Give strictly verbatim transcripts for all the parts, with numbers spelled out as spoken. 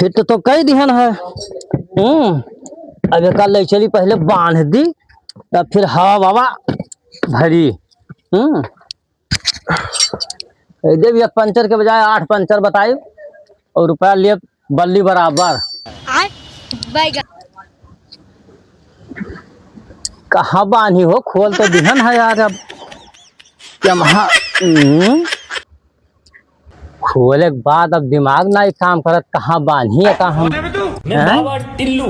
फिट तो कई दिहन है। हम्म, अब एका ले चली, पहले बांध दी, तब फिर हवा बाबा भरी। हम्म, ए दे भैया, पंचर के बजाय आठ पंचर बताई और रुपया लिए बल्ली बराबर। आय, बैगन। कहाँ बांधी हो, खोल तो दिहन है यार। अब क्या महा, हम्म? खोले के बाद अब दिमाग ना एक काम करत, कहाँ बांधी है, कहाँ हम, हैं? बाबा टिल्लू।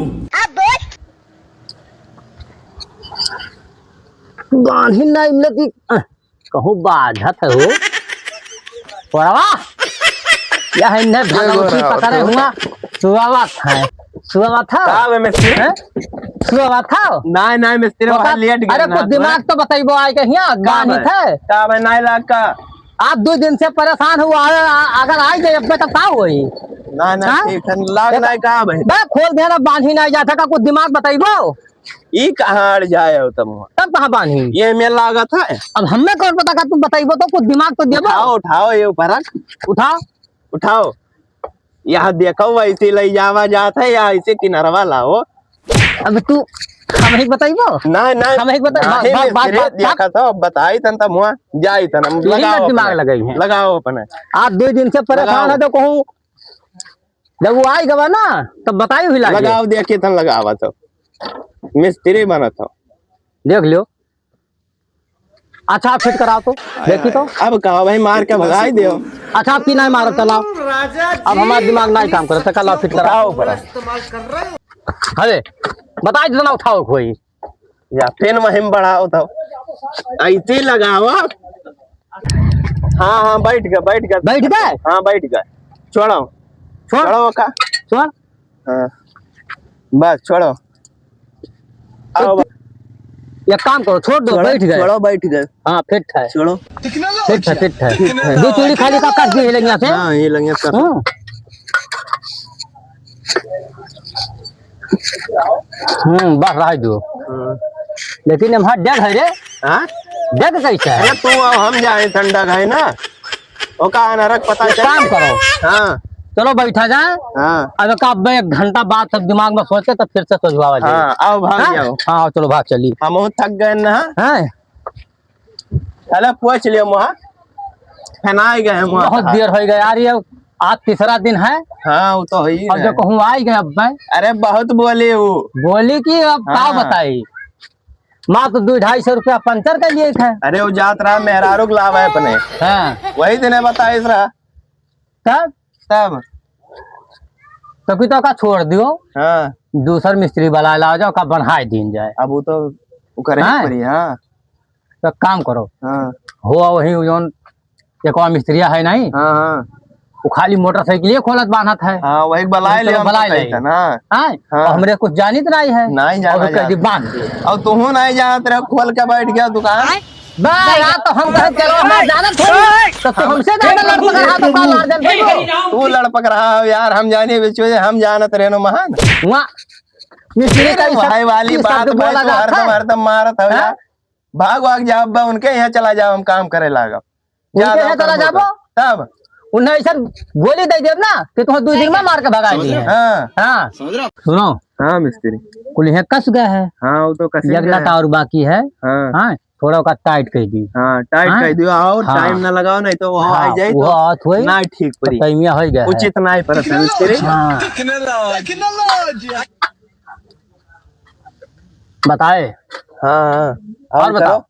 बांधी ना मिलत कि, अह, कहूँ बांधत है हो। पड़वा, यह इन्हें भगवती पकड़े हुआ, सुआवत है, सुआवत है। का बे मिस्त्री? हैं? सुआवत है? नहीं, नहीं मिस्त्री, वहाँ लेट गए अरे ना, कुछ दिमाग तो बताइबो आए के हियाँ, का बांधी बे? थे। का बे, नहीं लाग का? आप दो दिन से परेशान हुआ है, आ-, अगर आई जाए अब तब का होई? ना, ना, हाँ? ठीक है, लाग एक नहीं का भाई? बे, खोल देना, बांधी नहीं जाता का, कुछ दिमाग बताइबो? ई कहाँ अड़ जाए हो तब? तब कहाँ बांधी? ये में लागत है। अब हमें कौन पता का, तू बताइबो तो कुछ दिमाग तो देबो। उठाओ, उठाओ, ये ऊपर रख। उठाओ। उठाओ। यहाँ देखो, वैसे ले जावा जात है या ऐसे किनारवा लाओ? अब तू हम ही बताइबो? नहीं, नहीं। हम ही बता-, नहीं, बात, बात, मिस्त्री, बात, बात। देखा था, अब बताई तन तब हुआ, जाई तन, हम यही लगाओ ना दिमाग अपने। लगाई है। लगाओ अपने। आज दो दिन से परेशान लगाओ। है तो कहूँ, जब वो आई गवा ना, तब बताई भी लागे। लगाओ, देखी तन लगावा तो। मिस्त्री बनत हो। देख लियो। अच्छा, आप फिट कराओ तो, देखी तो। अब कहा भाई, मार के भगाई दियो। अच्छा, आप की नहीं मारो, चलाओ। अब हमारा दिमाग नहीं काम करता, चलाओ, फिट कराओ। उठाओ ऊपर। अरे, बताई दो ना, उठाओ कोई। या फिर वहीं बढ़ाओ तो। ऐसे लगाओ। हाँ, हाँ, बैठ गए, बैठ गए। बैठ गए? हाँ, बैठ गए। छोड़ो। छोड़। छोड़ो का। छोड़। हाँ। बस, छोड़ो। आओ। एक काम करो, छोड़ दो, छोड़ो, बैठ गए। छोड़ो, बैठ गए। हाँ, फिट है। छोड़ो। फिट है, फिट है। दो चूड़ी खाली का कस दी हिलंगिया से। हाँ, हिलंगिया से। हाँ। हम्म, बस रह दो। हाँ। लेकिन हम हाथ डेग है रे। हाँ? डेग कैसे है? अरे तू आओ, हम जाए ठंडा है ना। ओका अनरक पता एक चल। काम करो। हाँ। चलो बैठा जाए। हाँ। अब का, अब एक घंटा बाद सब दिमाग में सोच के तब फिर से सोचवावा जाए। हाँ, आओ भाग हाँ? जाओ। हाँ, चलो भाग चली। हम थक गए ना। हाँ। चलो पूछ लियो मुहा। फेनाई गए मुहा। बहुत देर हो गया यार, ये आज तीसरा दिन है। हाँ, वो तो है ही अब ना। जो कहूँ आई गए अब मैं। अरे बहुत बोली वो। बोली कि अब का हाँ। बताई। मात्र दो ढाई सौ रुपया पंचर के लिए थे। अरे वो जात रहा मेहरारू के लाभ है अपने। हाँ। वही दिन बताइस रहा। तब? तब। तो कि तो का छोड़ दियो। हाँ। दूसर मिस्त्री वाला लाओ जाओ, का बढ़ाई दीन जाए। अब वो तो वो करे हाँ। पड़ी, हाँ। तो काम करो। हाँ। हो वही जौन एक और मिस्त्रिया है नहीं? हाँ, हाँ। वो खाली मोटरसाइकिल खोलत बांधत है। हाँ, वही बलाई ले, हम बलाई ले। हाँ? हाँ। और हमरे कुछ जानित नहीं है। नहीं जाना और कह दी जाता। बांध दे। और तुहू नहीं जानत रहे, खोल के बैठ गया दुकान। बस, यार, तो हम कहे, चलो, हम जानत थोड़ी। तो तू हमसे ज्यादा लड़ पकड़ रहा, तो का मार जानते हो? तू लड़ पकड़ रहा हो यार, हम जाने बेचो, हम जानत रहे नो महान। वहाँ मिस्त्री का ये सब, भाई वाली ये सब बात जो भाई, बोला तू जाता हरदम, है। हरदम मारत हो हाँ? यार। भाग वाग जाओ, अब उनके यहाँ चला जाओ, हम काम करे लागब। उनके यहाँ चला जाबो? तब? उन्हें ऐसा गोली दे देब ना कि तुम दो दिन में मार के भगा दिए। हाँ। हाँ। सुनो। हाँ, मिस्त्री। कुल यहाँ कस गए है। हाँ, वो तो कस गए है। टावर बाकी है। हाँ। हाँ, थोड़ा ओका टाइट कर दी। हाँ, टाइट हाँ? कर दियो, और हाँ। टाइम ना लगाओ, नहीं तो वो हाँ, आ जाए वो तो हाथ हुई, ना ठीक तो पड़ी। टाइमिया हो गया है। उचित ना ही परत है, मिस्त्री। हाँ। बताए। हाँ, हाँ। और और बताओ। करो।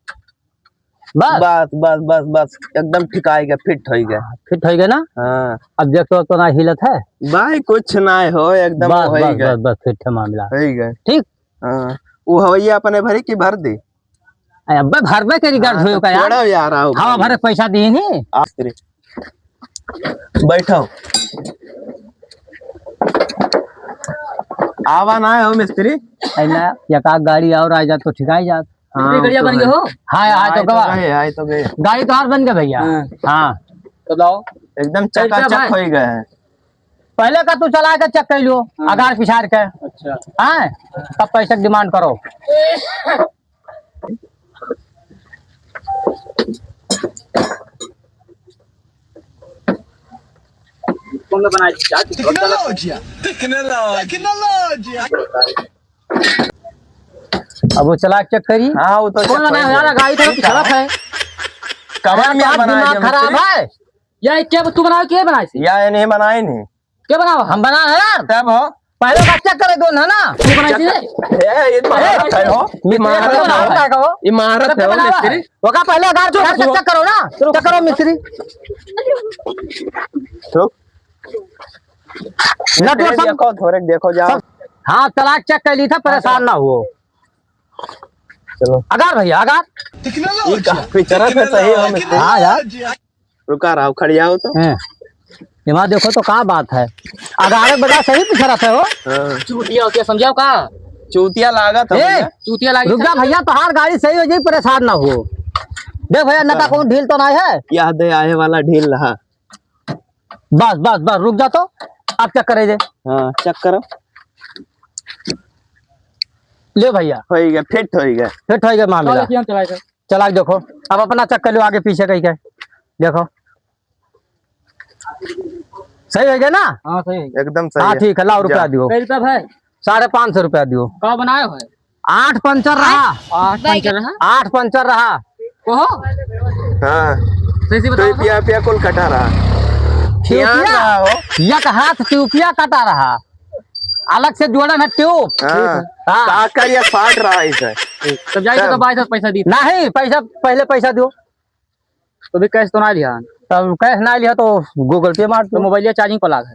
बस? बस, बस, बस, बस, एकदम ठिकाई गया, फिट होई गया। फिट होई गया ना? हाँ। अब देख तो, तो ना हिलत है? भाई, कुछ ना हो, एकदम बस, होई बस, गया। बस, बस, फिट है मामला। होई गया। ठीक? हाँ। वो हवैया अपने भरी की भर दी? अरे अब्बे भरबे करी, गाड़ हाँ, धोयो तो का यार। छोड़ो यार, आओ हवा भाई। भरे पैसा दिए नहीं। आ, मिस्त्री। बैठो। आवा ना हो मिस्त्री। ऐ ना, एक आध गाड़ी और आ जात तो ठिकाई जात। हाँ, मिस्त्री, गड़िया तो बन गए है। हो? हाँ, हाँ, तो आए तो गवा। गए, आए तो गए। गाड़ी तो और बन गए भैया। हाँ। हाँ। तो लाओ। एकदम चल, चल चकाचक भाई। हो ही गए हैं। पहले का तू चला के चेक कर लो, हाँ। अगार पिछाड़ के। अच्छा। हाँ, तब पैसे की डिमांड करो। फोन में बनाई थी, क्या थी? टेक्नोलॉजिया, टेक्नोलॉजिया, टेक्नोलॉजिया। अब वो चला के चेक करी। हाँ, वो तो कौन चेक बनाया करी। यार? गाड़ी तो ठीक है। खराब है। कवन में यार, बनाया दिमाग खराब है। या क्या तू बनाओ, के बनाए से? या ये नहीं बनाए नहीं। के बनाओ? हम बनाए हैं यार। तब हो? पहले का चेक करे दो ना, ना। तू बनाए से? चेक-, ए, ये तो अरे, है हो। ये इमारत है। बनाओ का हो? इमारत तब है हो, बनाओ मिस्त्री। है। ओका पहले अगर चुप, चेक करो ना। चेक करो मिस्त्री। चुप। नटवर सब देखो, थोड़े देखो, जाओ। सब, हाँ, तलाक चेक कर ली था, परेशान ना हुओ। चलो। अगार भैया, अगार। ये काफी तरह से सही हो, मिस्त्री। हाँ यार। रुका रहा, खड़ियाओ तो। हैं। ये वहाँ देखो तो का बात है। अगारे बजा सही पूछ रहा था हो। हाँ। चूतिया हो क्या समझाओ का? चूतिया लागत है ए, भैया। चूतिया लागी रुक जा था। भैया, तोहार गाड़ी सही हो जाई, परेशान ना हो। देख भैया, ना तो कौन ढील तो नहीं है। याद है, आए वाला ढील रहा। बस, बस, बस, रुक जा तो, अब चेक करे दे। हाँ, चेक करो। ले भैया। होइ गया, फिट होइ गया। फिट होइ गया मामला। चलो, किया चलाए थे। चला के देखो, अब अपना चेक कर लो आगे पीछे कहीं के। देखो, सही होइ गया ना? हाँ, सही है। एकदम सही हाँ, है। ठीक है, लाओ रुपया जा। दियो। कै रुपया भाई? साढ़े पाँच सौ रुपया दियो। का बनाए हो? आठ पंचर रहा। आठ पंचर रहा? आठ पंचर रहा। कहो? हाँ। सही से तो बताओ तो। पिया, पिया कुल कटा रहा। ध्यान टिउपिया? रहा हो। एक हाथ टिउपिया कटा रहा। अलग से जोड़न है ट्यूब। हाँ। हाँ। का कर ये फाट रहा है इसे? तब जाइए तो तब। बाईस सौ पैसा दी। नहीं, पैसा, पहले पैसा दो। तो भी कैश तो ना लिया। तब कैश ना लिया तो Google Pay मार तो दो। मोबाइल चार्जिंग पर लाग है।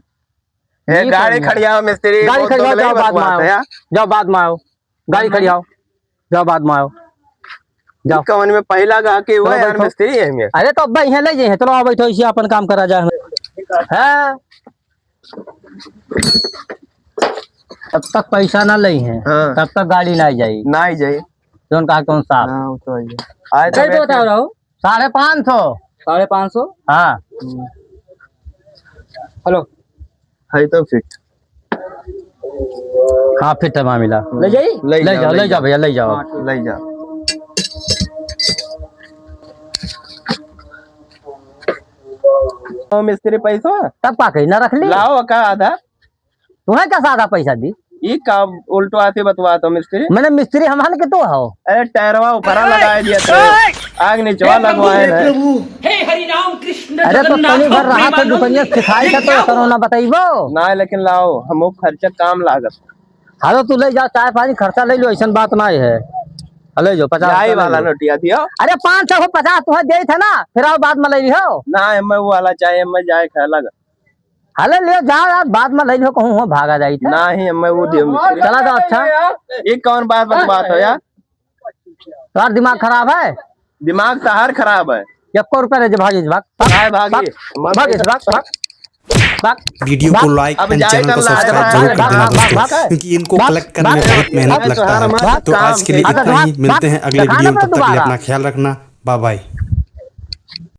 ए, ये गाड़ी कर लिया। खड़ियाओ मिस्त्री, गाड़ी बहुत खड़ियाओ, दोगलई जाओ, बाद में बकवास आओ। है यार। जाओ, बाद में आओ। गाड़ी खड़ी आओ, जाओ बाद में आओ, जाओ। ई कवन में पहिला गाहकी हुआ चलो यार, बैठो। मिस्त्री है में। अरे तो अब भाई यहाँ ले जाइए, चलो आओ बैठो, इसी अपन काम करा जाए। हाँ, तब तक पैसा ना ले हैं, हाँ। तब तक गाड़ी ना जाई। ना ही जाई। जौन कहा तौन साफ। हाँ, वो तो है। आए तो कै बैठ के बता रहा हो? साढ़े पाँच सौ। साढ़े पाँच सौ? हाँ। हम्म। हेलो। है तो फिट। हाँ, फिट है मामला। ले जाई? ले ले जाओ, जाओ, ले ले जाओ जाओ। भैया, ले जाओ। हाँ, ठीक। ले जाओ। ओ, मिस्त्री पैसा? तब का कही, ना रख ली? लाओ का आधा? तुम्हें का सादा पैसा दी? ई का उल्टो आते बतवा तो मिस्त्री? मैंने मिस्त्री हमहन के तो हो। अरे टैरवा ऊपरा लगाए दिया तो। आग निचवा लगवाए हे है। प्रभु। हे हरि राम कृष्ण अरे तो जगन्नाथ तनी भर रहा तो प्रेमानंद। दुकनिया सिखाई का तो करो ना बताइबो। ना लेकिन लाओ, हमो खर्चा काम लागत। हालो तू ले जाओ, चाय पानी खर्चा ले लो, ऐसन बात ना है। ले जाओ, पचास रुपया ले वाला लो। नोटिया दियो। अरे पाँच सौ को पचास तुम्हें दे थे ना, फिर आओ बाद में ले लियो। ना, हमें वो वाला चाहिए, हमें जाए खाए लगा। हले ले जाओ यार, बाद में ले लियो, कहूँ हो भागा जाई था। नाही, मैं वो दियो मिस्त्री। चला दो, अच्छा। ये कौन बात बतवात हो यार? तोहार दिमाग खराब है? दिमाग तहार खराब है। एको रुपया नहीं, भाग, भाग, भाग, काहे भागी? भाग, भाग, भाग, भाग, भाग। वीडियो को भाग। Like अब and जाए channel को कर ला, subscribe भाग, जरूर कर देना भाग, दोस्तों, भाग, क्योंकि इनको भाग, collect करने में भाग, बहुत मेहनत भाग, लगता है। भाग, तो आज के लिए भाग, इतना ही, भाग, मिलते हैं अगले भाग, वीडियो में, भाग, तब तक के लिए भाग। अपना ख्याल रखना, bye bye।